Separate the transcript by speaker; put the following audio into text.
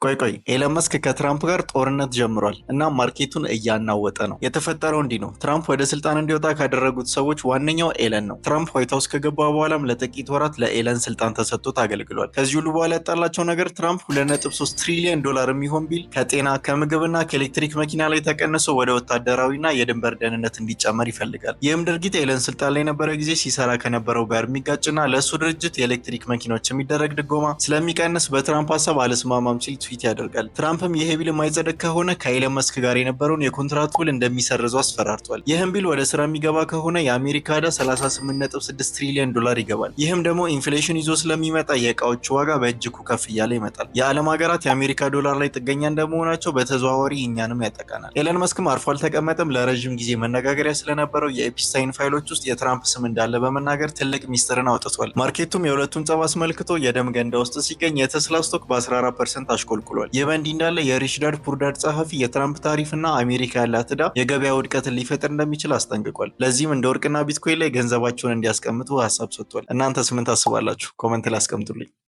Speaker 1: ቆይ ቆይ፣ ኤለን መስክ ከትራምፕ ጋር ጦርነት ጀምሯል እና market ኡን እያናወጠ ነው። የተፈጠረው እንዲህ ነው። ትራምፕ ወደ ስልጣን እንዲወጣ ካደረጉት ሰዎች ዋነኛው ኤለን ነው። ትራምፕ ዋይት ሀውስ ከገባ በኋላም ለጥቂት ወራት ለኤለን ስልጣን ተሰጥቶት አገልግሏል። ከዚህ ሁሉ በኋላ ያጣላቸው ነገር ትራምፕ 2.3 ትሪሊዮን ዶላር የሚሆን bill ከጤና፣ ከምግብና ከኤሌክትሪክ መኪና ላይ ተቀንሶ ወደ ወታደራዊና የድንበር ደህንነት እንዲጨመር ይፈልጋል። ይህም ድርጊት ኤለን ስልጣን ላይ የነበረ ጊዜ ሲሰራ ከነበረው ጋር የሚጋጭና ለእሱ ድርጅት የኤሌክትሪክ መኪኖች የሚደረግ ድጎማ ስለሚቀንስ በትራምፕ ሀሳብ አልስማማም ሲል ትዊት ያደርጋል። ትራምፕም ይሄ bill የማይጸድቅ ከሆነ ከኤለን መስክ ጋር የነበረውን የኮንትራት ውል እንደሚሰርዙ አስፈራርቷል። ይህም bill ወደ ስራ የሚገባ ከሆነ የአሜሪካ ዕዳ 38.6 ትሪሊዮን ዶላር ይገባል። ይህም ደግሞ inflation ይዞ ስለሚመጣ የእቃዎቹ ዋጋ በእጅጉ ከፍ እያለ ይመጣል። የዓለም ሀገራት የአሜሪካ ዶላር ላይ ጥገኛ እንደመሆናቸው በተዘዋዋሪ እኛንም ያጠቃናል። ኤለን መስክም አርፎ አልተቀመጠም። ለረዥም ጊዜ መነጋገሪያ ስለነበረው የኤፒስታይን ፋይሎች ውስጥ የትራምፕ ስም እንዳለ በመናገር ትልቅ ሚስጥርን አውጥቷል። Market ኡም የሁለቱን ጸብ አስመልክቶ የደም ገንዳ ውስጥ ሲገኝ የቴስላ stock በ14% አሽቆልቁሏል። ይህ በእንዲህ እንዳለ የ Rich Dad Poor Dad ጸሐፊ የትራምፕ ታሪፍና አሜሪካ ያላት ዕዳ የገበያ ውድቀትን ሊፈጥር እንደሚችል አስጠንቅቋል። ለዚህም እንደ ወርቅና ቢትኮይን ላይ ገንዘባቸውን እንዲያስቀምጡ ሀሳብ ሰጥቷል። እናንተስ ምን ታስባላችሁ? Comment ላይ አስቀምጡልኝ።